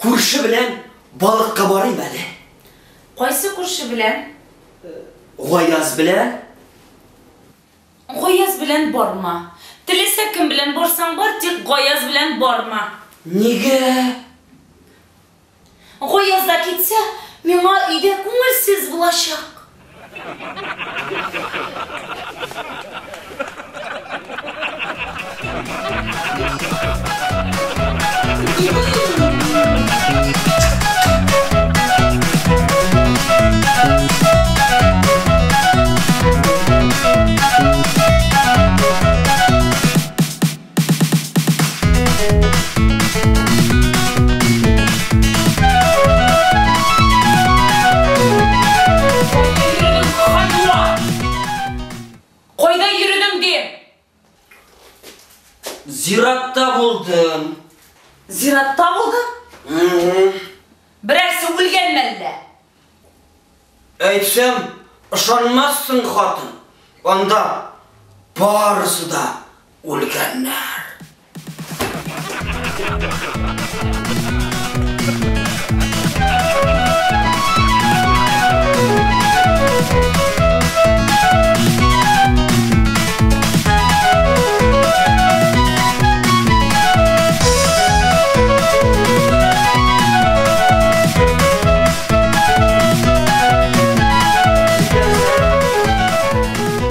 Күрше белән балыкка барыйм әле. Кайсы күрше белән? Гаяз белән. Гаяз белән барма. Теләсә кем белән барсаң бар, тик Гаяз белән барма. Нигә? Гаяз да китсә, миңа өйдә күңелсез булачак. Кайда йөрдең, дим? Зиратта булдым. Зиратта булдың? Берәрсе үлгән мәллә? Әйтсәм, ышанмассың, хатын. Анда барысы да үлгәннәр.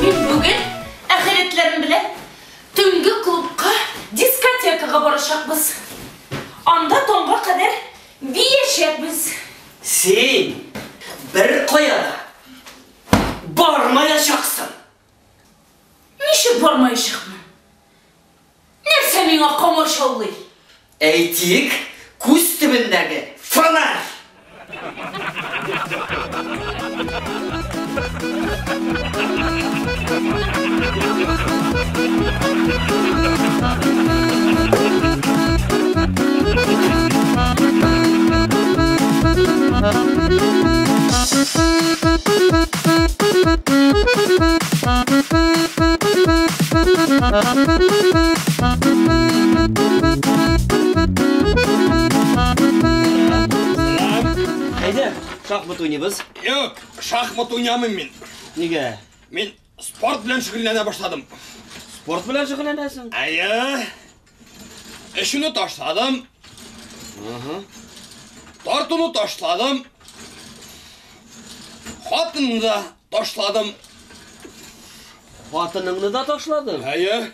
Мин бүген әхирәтләрем белән төнге клубка, дискотекага барачакбыз. Анда таңга кадәр биячәкбез. Син беркая да бармаячаксың. Ничек бармаячакмын? Нәрсә миңа комачаулый? Әйтик, күз төбендәге фонарь. Әйдә, шахмат уйныйбыз. Юк, шахмат уйнамыйм мин. Нигә? Мин спорт белән шөгыльләнә башладым. Спорт белән шөгыльләнәсең? Әйе. Эшне ташладым. Тартуны ташладым. Хатынны да ташладым. Хатыныңны да ташладың? Әйе.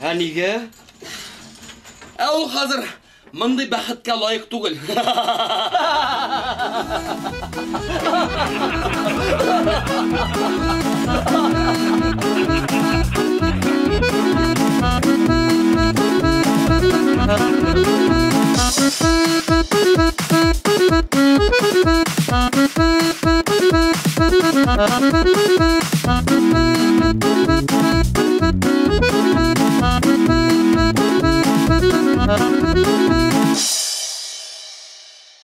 Ә нигә? Ә ул хәзер мондый бәхеткә лаек түгел.